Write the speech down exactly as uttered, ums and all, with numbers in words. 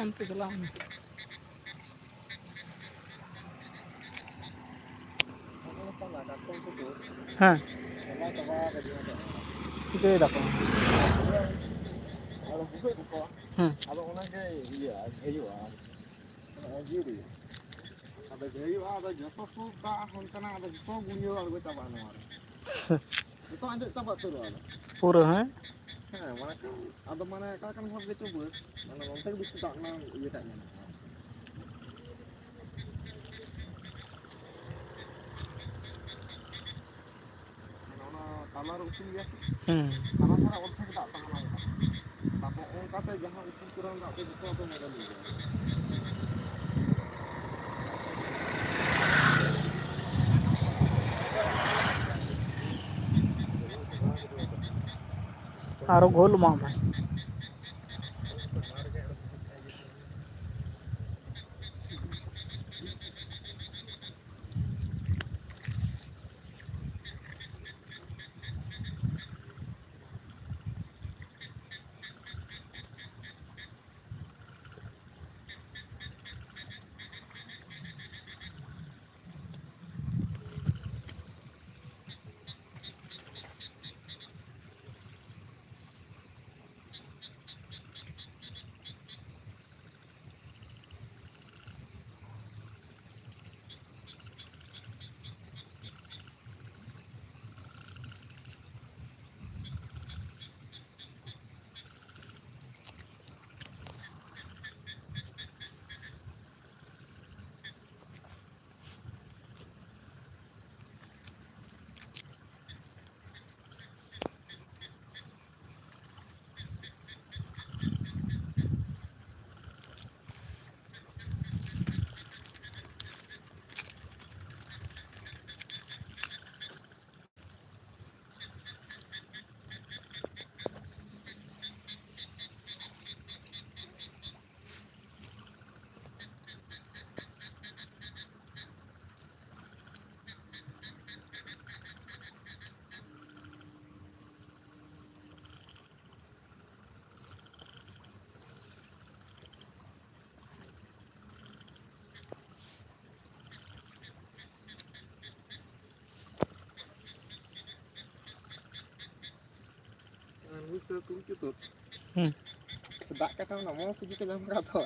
ᱚᱱᱛᱮ ᱪᱟᱞᱟᱣ ᱢᱮ᱾ ᱦᱮᱸ᱾ ᱪᱤᱠᱟᱹᱭ ᱫᱟᱠᱚ? ᱦᱮᱸ᱾ ᱟᱫᱚ ᱚᱱᱟᱜᱮ ᱤᱭᱟᱹ ᱦᱩᱭᱩᱜᱼᱟ᱾ ᱟᱫᱚ ᱦᱩᱭᱩᱜᱼᱟ, ᱟᱫᱚ ᱡᱚᱛᱚ ᱥᱩᱨ ᱫᱟᱜ ᱦᱟᱱᱛᱮ ᱱᱟᱜ, ᱟᱫᱚ ᱡᱚᱛᱚ ᱜᱩᱲᱭᱟᱹᱣ ᱟᱬᱜᱚ ᱪᱟᱵᱟᱜᱼᱟ ᱱᱚᱣᱟ ᱨᱮ᱾ ᱡᱚᱛᱚ ᱟᱸᱡᱮᱫ ᱪᱟᱵᱟ ᱩᱛᱟᱹᱨᱚᱜᱼᱟ ᱟᱫᱚ᱾ ᱯᱩᱨᱟᱹ, ᱦᱮᱸ? ᱦᱮᱸ, ᱢᱟᱱᱮ ᱠᱷᱟᱱ, ᱟᱫᱚ ᱢᱟᱱᱮ ᱚᱠᱟ ᱞᱮᱠᱟᱱ ᱦᱚᱲ ᱜᱮᱪᱚ ᱵᱟᱹᱫ, ᱢᱟᱱᱮ ᱱᱚᱱᱛᱮ ᱜᱮ ᱵᱮᱥᱤ ᱫᱟᱜ ᱨᱮᱱᱟᱜ ᱤᱭᱟᱹᱴᱟᱜ ᱧᱟᱢᱚᱜᱼᱟ᱾ ᱢᱟᱱᱮ ᱚᱱᱟ ᱛᱟᱞᱟ ᱨᱮ ᱩᱥᱩᱞ ᱜᱮᱭᱟ ᱥᱮ? ᱦᱩᱸ᱾ ᱛᱟᱞᱟ ᱫᱷᱟᱨᱮ ᱚᱨᱫᱷᱮᱠ ᱫᱟᱜ ᱛᱟᱦᱮᱱᱟ ᱚᱱᱠᱟ᱾ ᱛᱟᱨᱯᱚᱨ ᱚᱱᱠᱟᱛᱮ ᱡᱟᱦᱟᱸ ᱩᱥᱩᱞ ᱠᱚᱨᱮ ᱫᱟᱜ ᱫᱚ ᱡᱚᱛᱚ ᱟᱫᱚ ᱢᱮᱰᱮᱞ ᱜᱮᱭᱟ᱾ ᱟᱨᱚ ᱜᱳᱞ ᱮᱢᱟᱜ ᱢᱮ᱾ ᱛᱩᱫ ᱠᱮ ᱛᱩᱫ᱾ ᱦᱩᱸ᱾ ᱫᱟᱜ ᱠᱟᱴᱟ ᱚᱱᱟ ᱢᱚᱡᱽ ᱥᱩᱡᱩᱜ ᱠᱚ ᱧᱟᱢ ᱠᱟᱜ ᱛᱚ᱾